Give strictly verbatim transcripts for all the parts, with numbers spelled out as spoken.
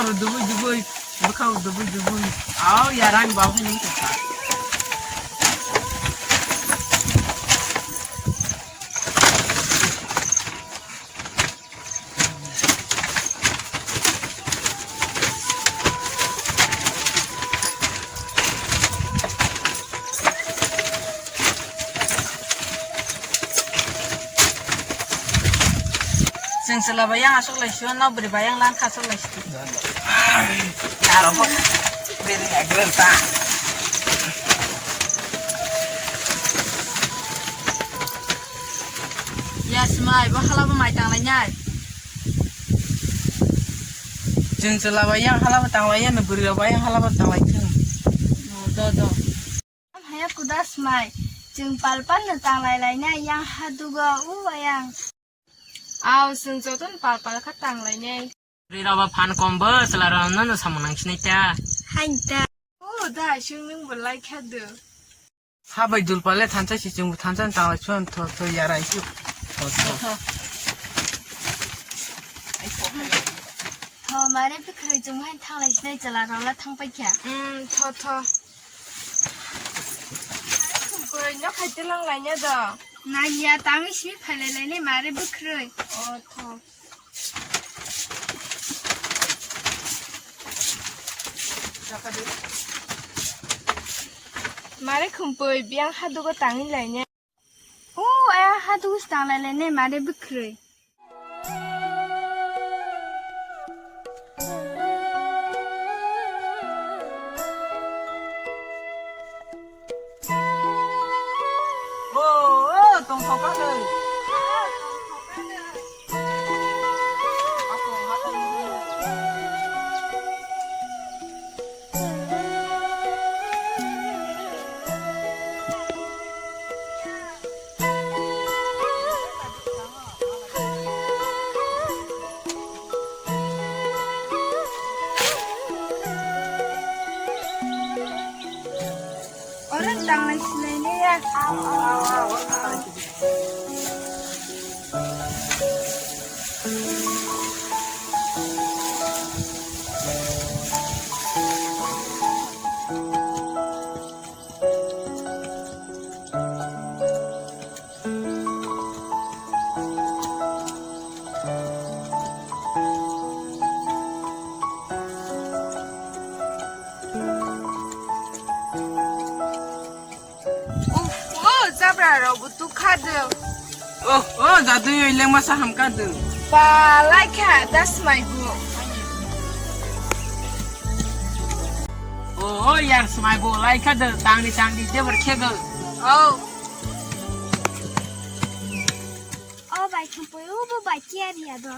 Dubui dubui, bwkhao dubui dubui. Au yarang bau ni. Chwng chwla bai yang aswk lai sio, nokbri bai yang lan kha aswk lai sio. Aro bo bini agrel ta. Ya smai, bo hala bo mai tang lai nai. Chwng chwla bai yang hala bo tang lai ya, no bwrwi rok bai yang hala bo tang lai thung. Oh, do, do. Haya kuda smai, chwng pal pal no tang lai lai nai yang hadugo u ayang. Aw, chwng jotono pal pal kha tang lai nai. Bwrwi rok bo phan kom bo, chwla rok no no samung nang sinai ta. Hain ta. O da, chwng nwng bo lai kha do. Ha bai dul pale thansa si chwng bo thansa tang lai chuan tho tho yarai chu. Tho tho. Tho mare bwkhwrwi chwng hai thang lai sinai chwla rok la thang pai kha. Hmm, tho tho. Bwrwi no khai tilang lai nya do. Nang ya tangwi simi phai lai lai nai mare bwkhwrwi. O tho. Mare khumpui biyang hadugo tangwi lainai. O, ayang hadugo tang lai lainai mare bwkhwrwi. O, o, tongthok kha khe. Orang tanglai silai ne ya. Uf, o jabra rok bo tukha do. Oh, oh, jadui oi lengma sa hamka do. Palai kha da smai bo. Oh, oh, yang smai bo lai kha do, tangni tangni debar khe do. Oh. O bai khumpui, o bo bai tiyari ya do.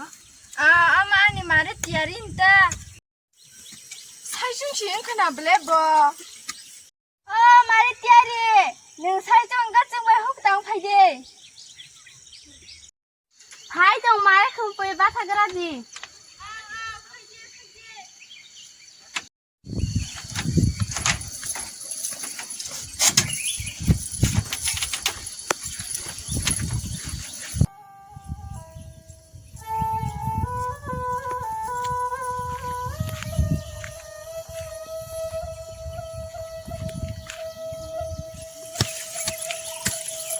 Ah, ama ani mare tiyari nta. Sai sung si wngkha na ble bo. O mare tiyari, nwng sai chwng ga chwng bai huk tang phai de. Hai tong mare khumpui bathagra di.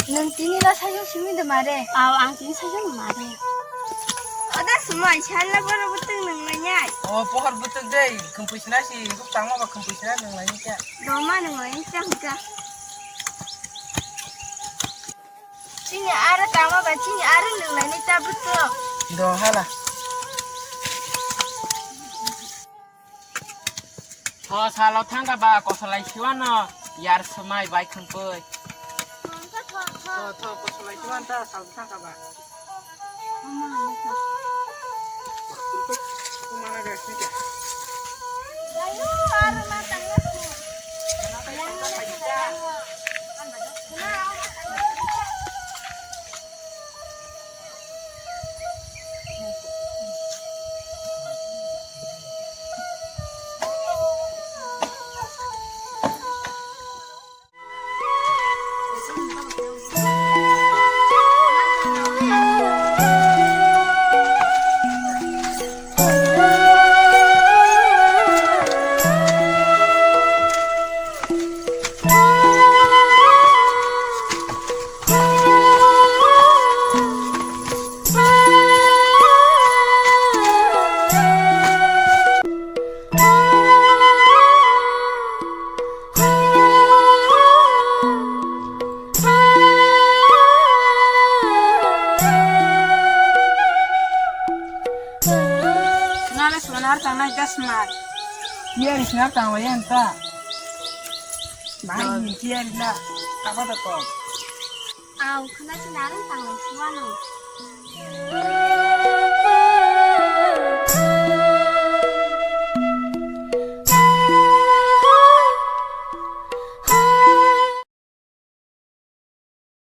Nwng tini la sajwk simi de mare? Aw, ang tini sajwk mare. Oda sumai salla boro bwtwk nwng nai nai. O pohor bwtwk de, khumpui sina si, ruk tangma ba khumpui sina nwng lai ni kya. Roma nwng lai ni kya hwnkha. Chini aro tangma ba chini aro nwng lai ni ta bwtwk. Do hala. Tho salo thangkha ba kosolai siwano yar swmai bai khumpui. Tho, tho, kosolai siwan ta salo thangkha ba. Singap tang lai yan ta. Bahai ni tiya rila. Apa da to? Au, khana si narung tang lai suwa no.